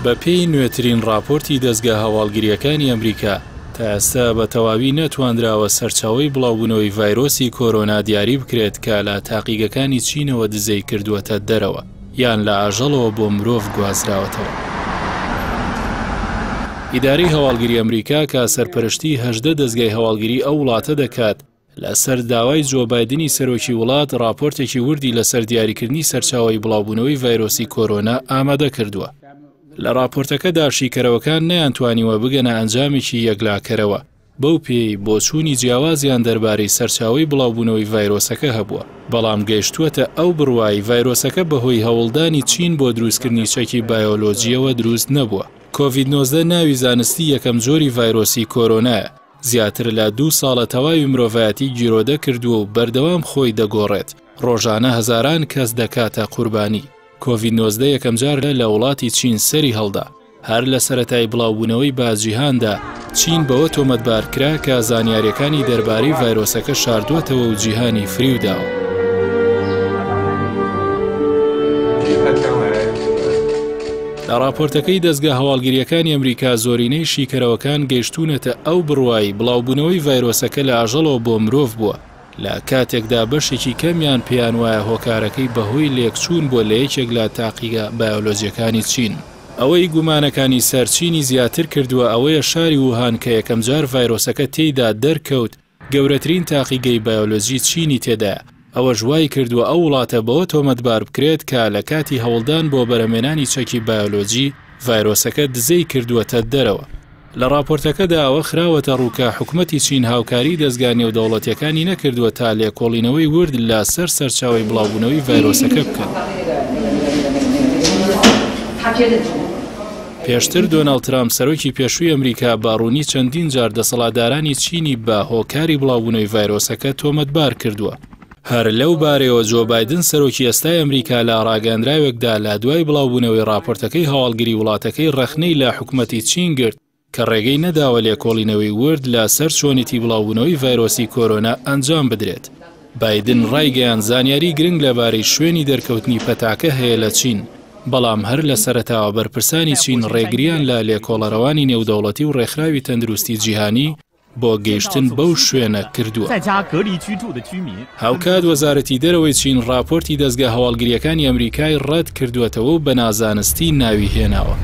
بەپێی نوێترین ڕاپۆرتی دەزگا هەواڵگرییەکانی ئەمریکا، تا ئێستا بە تەواوی نەتوانراوە سەرچاوەی بڵاوبوونەوەی ڤایرۆسی کۆرۆنا دیاری بکرێت کە لە تاقیگەکانی چینەوە دزەی کردووەتە دەرەوە یان لە ئاژەڵەوە بۆ مرۆڤ گوازراوەتەوە. ئیدارەی هەواڵگری ئەمریکا کە سەرپەرشتی 18 دەزگای هەواڵگری ئەو وڵاتە دەکات، لەسەر داوای جۆ بایدنی سەرۆکی وڵات ڕاپۆرتێکی وردی لەسەر دیاریکردنی سەرچاوەی بڵاوبوونەوەی ڤایرۆسی کۆرۆنا ئامادە کردووە. لە ڕاپۆرتەکەدا شیکەرەوەکان نەیانتوانیوە بگەنە ئەنجامێکی یەکلاکەرەوە، بەو پێیەی بۆچوونی جیاوازیان دەربارەی سەرچاوەی بڵاوبوونەوەی ڤایرۆسەکە هەبووە، بەڵام گەیشتووەتە ئەو بڕوای ڤایرۆسەکە بەهۆی هەوڵدانی چین بۆ دروستکردنی چەکی بایۆلۆجییەوە دروست نەبووە. کۆڤید 19 ناوی زانستی یەکەم جۆری ڤایرۆسی کۆرۆنایە، زیاتر لە دوو ساڵە تەواوی مرۆڤایەتی گیرۆدە کردووە و بەردەوام خۆی دەگۆڕێت، ڕۆژانە هەزاران کەس دەکاتە قوربانی. کۆڤید 19 یەکەمجار لە وڵاتی چین سەری هەڵدا، هەر لە سەرەتای بڵاوبوونەوەی بە جیهاندا، چین بەوە تۆمەتبار کرا کە زانیارییەکانی دەربارەی ڤایرۆسەکە شاردووەتەوە و جیهانی فریو داوە. لە ڕاپۆرتەکەی دەزگا هەواڵگرییەکانی ئەمریکا زۆرینەی شیکەرەوەکان گەیشتوونەتە ئەو بڕوای بڵاوبوونەوەی ڤایرۆسەکە لە ئاژەڵەوە بۆ مرۆڤ بووە، لە کاتێکدا بەشێکی کەمیان پێیان وایە هۆکارەکەی بەهۆی لێکچوون بووە لە یەکێک لە تاقیگە بایۆلۆجییەکانی چین. ئەوەی گومانەکانی سەر چینی زیاتر کردووە ئەوەیە شاری ووهان کە یەکەمجار ڤایرۆسەکە تێیدا دەرکەوت گەورەترین تاقیگەی بایۆلۆجی چینی تێدایە، ئەوەش وایکردووە ئەو وڵاتە بەوە تۆمەتبار بکرێت کە لە کاتی هەوڵدان بۆ بەرهەمێنانی چەکی بایۆلۆجی ڤایرۆسەکە دزەی کردووەتە دەرەوە. لە ڕاپۆرتەکەدا ئەوە خراوەتە ڕوو کە حکومەتی چین هاوکاریی دەزگا نێودەوڵەتییەکانی نەکردووە تا لێکۆڵینەوەی ورد لە سەر سەرچاوەی بڵاوبوونەوەی ڤایرۆسەکە بکەن. پێشتر دۆناڵد ترامپ سەرۆکی پێشووی ئەمریکا بە ڕوونی چەندین جار دەسەڵاتدارانی چینی بە هۆکاری بڵاوبوونەوەی ڤایرۆسەکە تۆمەتبار کردووە. هەر لەو بارەیەوە جۆ بایدن سەرۆکی ئێستای ئەمریکا لە ڕاگەیەندراوێکدا لە دوای بڵاوبوونەوەی ڕاپۆرتەکەی هەواڵگری وڵاتەکەی ڕەخنەی لە حکومەتی چین گرت کە ڕێگەی نەداوە لێکۆڵینەوەی ورد لە سەر چۆنیتی بڵاوبوونەوەی ڤایرۆسی کۆرۆنا ئەنجام بدرێت. بایدن ڕایگەیاند زانیاری گرنگ لەبارەی شوێنی دەرکەوتنی پەتاکە هەیە لە چین، بەڵام هەر لە سەرەتاوە بەرپرسانی چین ڕێگریان لە لێکۆڵەرەوانی نێودەوڵەتی و ڕێکخراوی تەندروستی جیهانی بۆ گەیشتن بەو شوێنە کردووە. هاوکات وەزارەتی دەرەوەی چین ڕاپۆرتی دەزگا هەواڵگرییەکانی ئەمریکای ڕەت کردووەتەوە و بە نازانستی ناوی هێناوە.